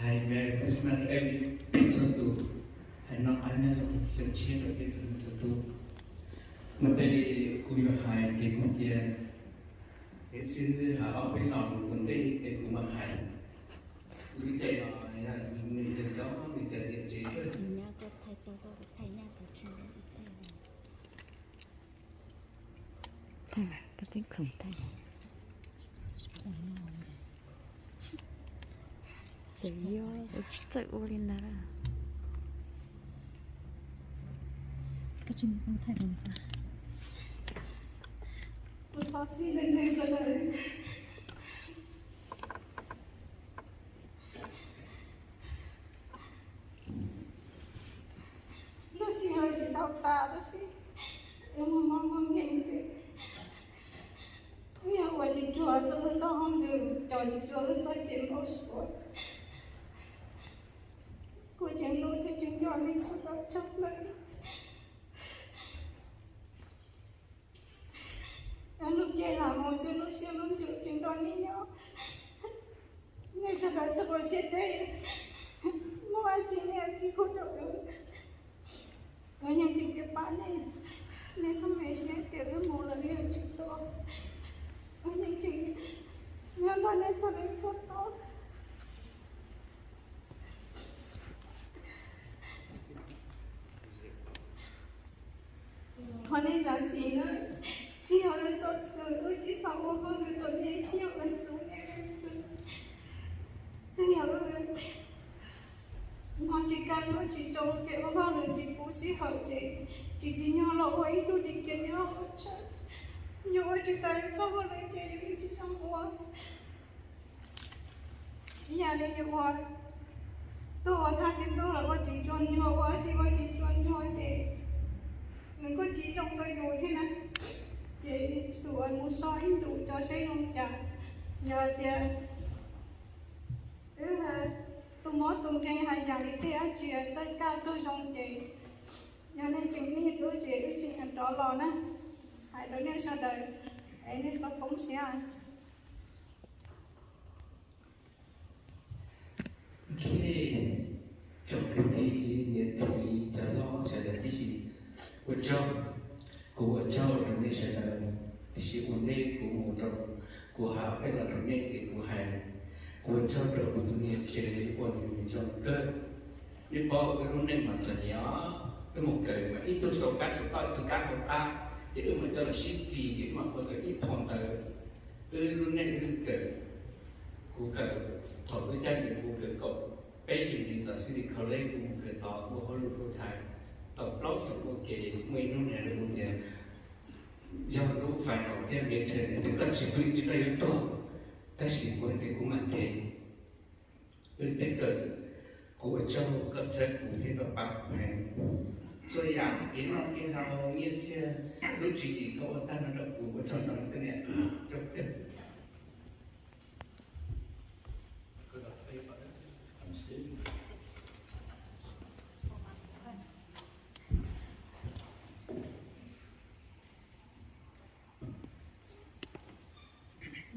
Hais Merry Christmas rau peb txhua tus, hais noj qab nyob zoo xyoo tshiab rau peb txhua leej txhua tus. Ua ntej kuv yuav hais ces kuv cia hiv xib hwb hais ob peb lo lus ua ntej es kuv mam hais. Kuv cov no nws cov cov nws cov tiam tsev. Txawm yog ua tsis txawj ua li ntawd. Lub sij hawm tsis tau tas tab sis wb muaj mob muaj nkeeg ces wb yog ua tsis cuag txog wb txoj hauj lwm, coj tsis cuag wb txoj kev npau suav. Kuv tseem hlub thiab tseem nco nej txhua tus tshaj plaws. Lub caij lam mus xwb lub siab lub ntsws tseem nrog nej nyob. Nej sawv daws txhob ua siab deb, muaj dab tsi nej cia li hu rau wb, wb yeej tseem yuav pab nej. Nej txhob me siab tias wb mus lawm wb yuav tsis tuaj, wb yeej tseem nyob nrog nej txhua leej txhua tus. Thov nej zam txim nawb, tsis yog wb txoj xwm, wb tsis xav ua hauj lwm rau nej, tsis yog wb ntxub nej, twb yog wb hnov tsis kaj lub tsis zoo ces ua hauj lwm tsis puv sij hawm ces tsis tsim nyog los ua ib tug dis kias nyob hauv tshawj. Yus ua tsis tau yus txoj hauj lwm ces yus yeej tsis zoo ua. Ib yam li yus ua, tuaj ua thaj txi ntuj los ua tsis tsuag ncuag, ua tsis ua tsis tsuag ncuag ces nws kuj tsis zoo rau yus thiab na. Ces xum mus so ib ntus tso seb zoo cas. Yog tias wb tus mob tus nkeeg hais yam li tej dab tsi txawj kaj txawj zoo ces yog nej tseem nyiam wb ces wb tseem rov los na. Hais rau nej sawv daws es nej txhob poob siab. Ok, tsoom kwv tij niam txiv cov hlob sawv daws tib si, ua tsaug, kuv ua tsaug rau nej sawv daws, tiam sis ua ntej kuv mus rau, kuv hais ob peb lo rau nej ces kuv hais, kuv ua tsaug rau kuv tus niam tsev uas nws zoo kawg. Nej paub wb lub neej mas txom nyem, wb mus kawm mas ib tug sau kab sau toj, ib tug kab hauv qab, ces wb mam coj los sib txig ces wb mam ua tau ib phau ntawv. Wb lub neej wb kawm, kuv kawm, thaum wb caij ntuj kuv kawm kaum peb yim li tom City College, kuv mus kawm tod ua hauj lwm full time tau plaub xyoos ua ke. Muaj ib hnub niam lawv hu tias yog lub final thiab midterm, koj tsis pw ces koj yuav tuag, tab sis kuv hais tias kuv mam them. Wb twb kawm, kuv ua tsaug koj txhawb kuv thiab koj pab kuv heev. Txhua yam kev noj kev haus nyiaj txiag lub tswv yim koj ua tag nrho rau kuv, ua tsaug ntau rau koj niam.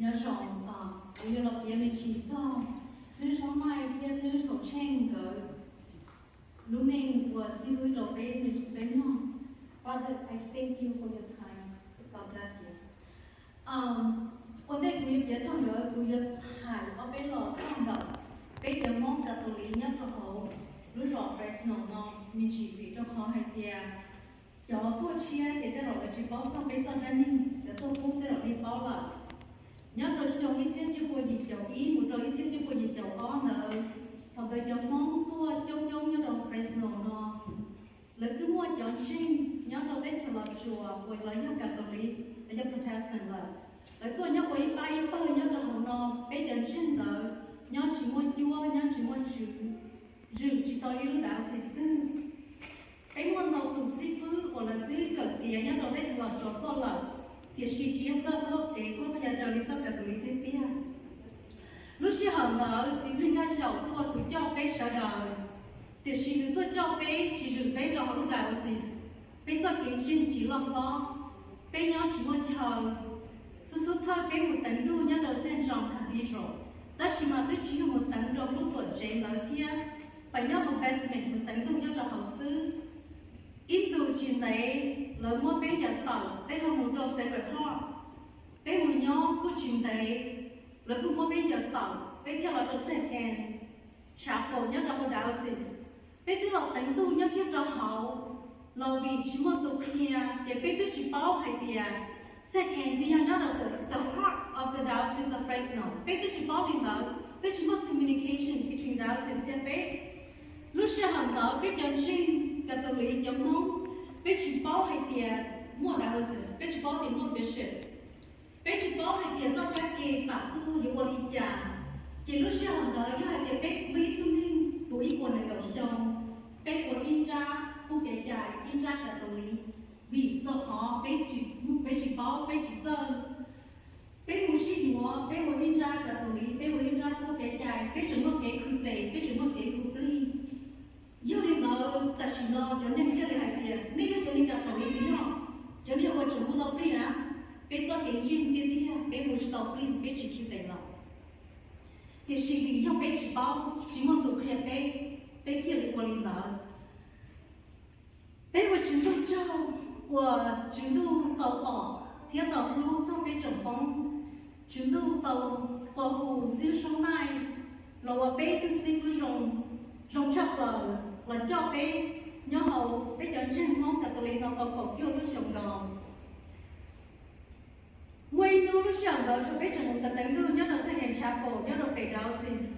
Nyob zoo, kuv yuav los piav me ntsis txog xib hwb Xab Maij thiab xib hwb Xaum Tsheej nkawd lub neej uas xib hwb rau peb, peb mloog. Father, I thank you for your time. God bless you. Ua ntej kuv yuav piav txog nkawd, kuv yuav hais ob peb lo txog ntawm peb cov Hmoob Catholic nyob rau hauv lub zos Fresno no me ntsis, vim rau qhov hais tias cov tuaj tshiab ces tej zaum lawv tsis paub txog peb txoj dab neeg, cov tuaj qub tej zaum nej paub lawm. Nyob rau xyoo ib txhiab cuaj pua yim caum ib mus rau ib txhiab cuaj pua yim caum ob ntawd, thaum ntawd cov Hmoob tuaj coob coob nyob rau Fresno no, lawv twb muaj cov ntseeg nyob rau teb chaws Los Tsuas uas lawv yog Catholic, lawv yog Protestant lawm. Lawv tuaj nyob ua ib pab ib pawg nyob rau hauv no, peb cov ntseeg ntawd nyob tsis muaj cuab, nyob tsis muaj tswv, zwm tsis tau ib lub diocese twg. Peb muaj ntau tus xib fwb uas lawv twb kawm tiav nyob rau teb chaws Los Tsuas tuaj lawm, tiam sis tsis yog txoj hauj kev ua yam raws li txoj Catholic tiag tiag. Lub sij hawm ntawd Txiv Plig Nkaj Xyaum tuaj ua tus coj peb sawv daws, tiam sis nws tuaj coj peb tsis zwm peb rau hauv lub diocese, peb txoj kev ntseeg tsis loj hlob, peb nyob tsis muaj chaw. Xub xub thawj peb mus teev ntuj nyob rau Saint John Cathedral, tab sis mas twb tsis yog mus teev rau lub tuam tsev ntawd thiab, pab nyob hauv basement mus teev ntuj nyob rau hauv xwb. Ib ntus tsis ntev lawv muab peb ncaws tawm, peb ho mus rau Sacred Heart. Peb mus nyob kuj tsis ntev, lawv kuj muab peb ncaws tawm, peb thiaj los rau Saint Anne Chapel nyob rau hauv diocese. Peb twb los teev ntuj nyob kiag rau hauv los vim tsis muaj tus qhia, ces peb twb tsis paub hais tias Saint Anne twb yog nyob rau the heart of the Diocese of Fresno. Peb twb tsis paub li ntawd, peb tsis muaj communication between diocese thiab peb. Lub sij hawm ntawd peb cov ntseeg Catholic cov Hmoob, peb tsis paub hais tias muaj diocese, peb tsis paub tias muaj bishop. Peb tsis paub hais tias txoj kab ke pam txuj yuav ua li cas. Ces lub sij hawm ntawd yog hais tias peb muaj ib tug neeg puv ib puas nees nkaum xyoo, peb ua ib nrab qub kev cai, ib nrab Catholic, vim txog qhov peb tsis paub, peb tsis txawj. Peb mus sib yuav, peb ua ib nrab Catholic, peb ua ib nrab qub kev cai, peb tseem muaj kev khwv tes, peb tseem muaj kev khwv plig. Yog li ntawd tam sim no cov neeg thiaj li hais tias nej yog cov neeg Catholic los yog cov neeg uas tseem hu tau plig na, peb txoj kev ntseeg tiag tiag peb mus tsis tau plig, peb tsis khwv tes los. Tiam sis vim yog peb tsis paub, tsis muaj tus qhia peb, peb thiaj li ua li ntawd. Peb ua Tswv Ntuj tsaug uas Tswv Ntuj tau pom thiab tau hlub txog peb tsoom Hmoob. Tswv Ntuj tau qhia hu xib hwb Soob Naij los ua peb tug xib hwb zoo, zoo tshaj plaws los coj peb nyob hauv peb cov ntseeg Hmoob Catholic no tau kaum cuaj lub xyoo nkaus. Muaj ib hnub lub sij hawm ntawd thaum peb tseem mus teev ntuj nyob rau Saint Anne Chapel nyob rau pem diocese,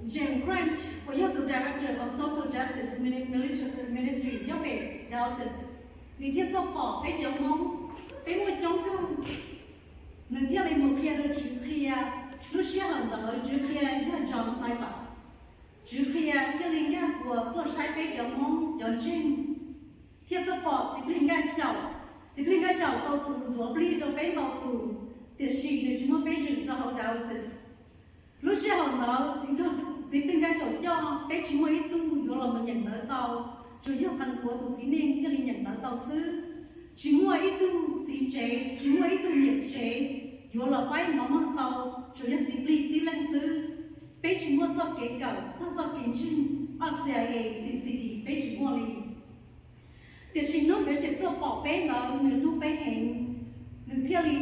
Jim Grant uas yog tus director of social justice ministry nyob pem diocese, nws thiaj tuaj pom peb cov Hmoob, peb muaj coob kawg. Nws thiaj li mus qhia rau Tswv Qhia. Lub sij hawm ntawd Tswv Qhia yog John Sniper. Tswv Qhia thiaj li nkag puas tuaj saib peb cov Hmoob cov ntseeg, thiaj tuaj pom Txiv Plig Nkaj Xyaum. Txiv Plig Nkaj Xyaum tau tus ntxuav plig rau peb ntau tus, tiam sis nws tsis muab peb zwm rau hauv diocese. Lub sij hawm ntawd Txiv Plig Nkaj Xyaum coj, peb tsis muaj ib tug yuav los mus nyeem ntawv tau, tsuas yog qee puav tus txiv neej thiaj li nyeem ntawv tau xwb. Tsis muaj ib tug txiv tsev, tsis muaj ib tug niam tsev yuav los faib mov mog tau, tsuas yog txiv plig tib leeg xwb. Peb tsis muaj txoj kev kawm txog txoj kev ntseeg, ob C I A, C C D peb tsis muaj li. Tiam sis hnub Bishop tuaj pom peb ntawd nws hlub peb heev, nws thiaj li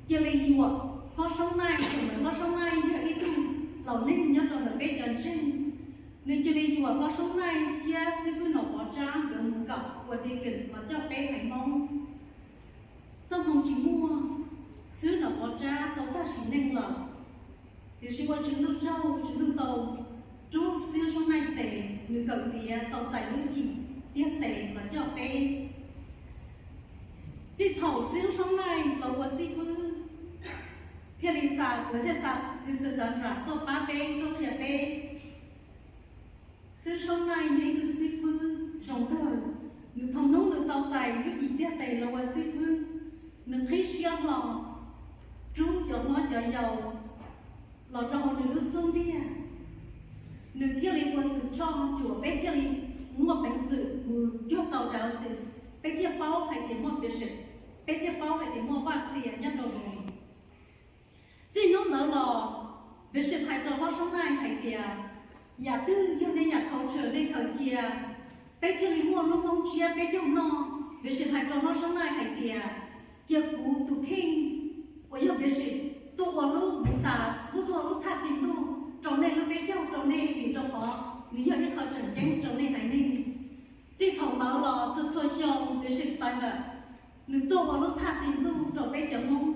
cia li yuam hlob Soob Naij, thaum ntawd hlob Soob Naij yog ib tug laus neeg nyob rau ntawm peb cov ntseeg. Nws cia li yuam hlob Soob Naij thiab xib fwb Nom Pov Tsab nkawd mus kawm ua deacon los coj peb haiv Hmoob. Txoj hmoo tsis muaj, xib fwb Nom Pov Tsab tau tag sim neej lawm. Tiam sis ua Tswv Ntuj tsaug, Tswv Ntuj tau rub xib fwb Soob Naij tes, nws kawm tiav tau txais lub cim tiag tes los coj peb. Txij thaum xib fwb Soob Naij los ua xib fwb, thiaj li xa, lawv thiaj xa Sister Sandra tuaj pab peb, tuaj qhia peb. Xib fwb Soob Naij yog ib tug xib fwb zoo kawg. Nws thaum hnub nws tau txais lub cim tiag tes los ua xib fwb, nws qhib siab hlo rub cov hlob cov yau los rau hauv nws lub xub ntiag, nws thiaj li ua tus choj cuam peb thiaj li muaj peev xwm mus cuag tau diocese, peb thiaj paub hais tias muaj bishop, peb thiaj paub hais tias muaj Vaj Qhia nyob rau hauv. Txij hnub ntawd los, bishop hais rau hlob Soob Naij hais tias, yam twg yog nej yam culture nej khaws cia, peb thiaj li muaj lub Hmoob Tsiab peb caug noj. Bishop hais rau hlob Soob Naij hais tias, cia kuv tus kheej uas yog bishop tuaj ua lub misa, tuaj ua lub thaj txi ntuj rau nej, lub peb caug rau nej, vim rau qhov nws yog ib qho tseem ceeb rau nej haiv neeg. Txij thaum ntawd los txhua txhua xyoo bishop Steinberg nws tuaj ua lub thaj txi ntuj rau peb cov Hmoob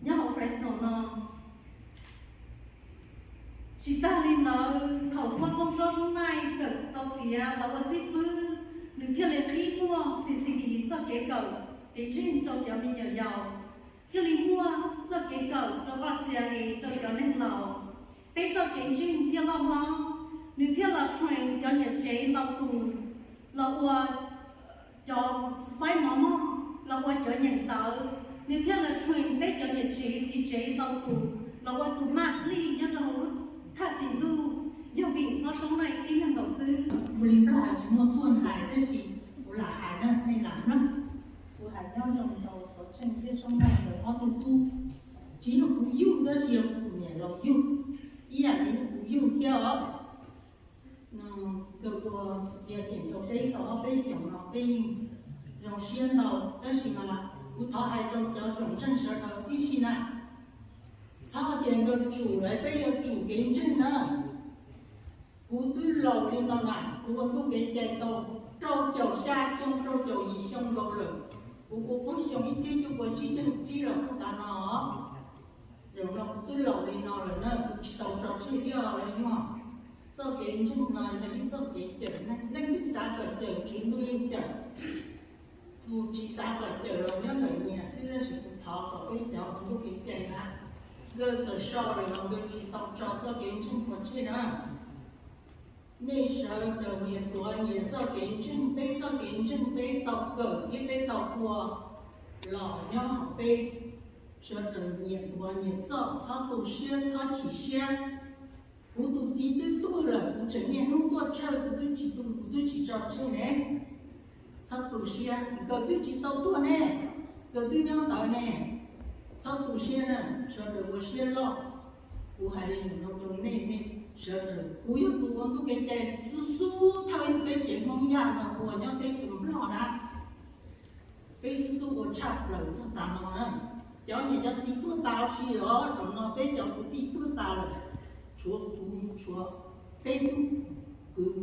nyob hauv Fresno no. Tsis tag li ntawd, thaum muaj hlob Soob Naij kawm tau tiav los ua xib fwb, nws thiaj li qhib muaj C C D txoj kev kawm kev ntseeg rau cov me nyuam yaus, thiaj li muaj txoj kev kawm rau ob C I A rau cov neeg laus. Peb txoj kev ntseeg thiaj loj hlob. Nws thiaj los train cov niam tsev ntau tus los ua cov faib mov mog, los ua cov nyeem ntawv. Nws thiaj los train peb cov niam tsev txiv tsev ntau tus los ua tus mas lij nyob rau hauv lub thaj txi ntuj, yog vim hlob Soob Naij tib leeg nkaus xwb. Ua li Nplog hais tsis muaj xuaj hais, tab sis kuv lam hais na, nej lam mloog. Kuv hais nyob zoo rau Xov Tsheej thiab Soob Naij nkawd ob tug tub. Tsis yog kuv yug, tab sis yog kuv tus niam laus yug. Ib yam li kuv yug thiab os. Kawg ua tias tiam rau peb tau ob peb xyoos no peb yeej zoo siab ntau, tab sis mas kuv thov hais rau cov tsoom ntseeg sawv daws tib si na, txhob tias nkawd tsum lawm peb yuav tsum kev ntseeg na. Kuv twb laus li no na, kuv ua ntuj kev cai tau rau caum xya xyoo rau caum yim xyoo nkaus lawm. Kuv ua puag xyoo ib txhiab cuaj puas tsib caug tsib los txog tav no. Zaum no kuv twb laus li no lawm na, kuv tsis tau tso tseg thiab os. Lawv nyuag txoj kev ntseeg no yog ib txoj kev cawm neeg, leej twg xav kom cawm Tswv Ntuj Yeej cawm. Tus tsis xav kom cawm los nyob ntawm nyias xwb, tab sis kuv thov kom peb cov ua ntuj kev cai na, nkawd txawm so lawm los nkawd tsis tau tso txoj kev ntseeg pov tseg na. Nej sawv daws nyias tuav nyias txoj kev ntseeg, peb txoj kev ntseeg peb tau kawm thiab peb tau ua los nyob hauv peb. Sawv daws nyias tuav nyias txoj, txhob tu siab txhob chim siab. Kuv tus txiv twb tuag lawm, kuv tseem niaj hnub tuaj tshawj, kuv twb tsis tu, kuv twb tsis tso tseg ne. Txhob tu siab, nkawd twb tsis tau tuag ne, nkawd twb nyob ntawd ne. Txhob tu siab na, sawv daws ua siab loj. Kuv hais li no rau nej, nej sawv daws, kuv yog tus ua ntuj kev cai xub xub thawj peb tsev Hmoob Yaj no uas nyob teb chaws Nplog na. Peb xub xub ua tshaj plaws txog tav no na. Cov niam cov txiv tuag tas huv si os, zaum no peb cov kwv tij tuag tas lawm, tshuav kuv tshuav peb tug kwv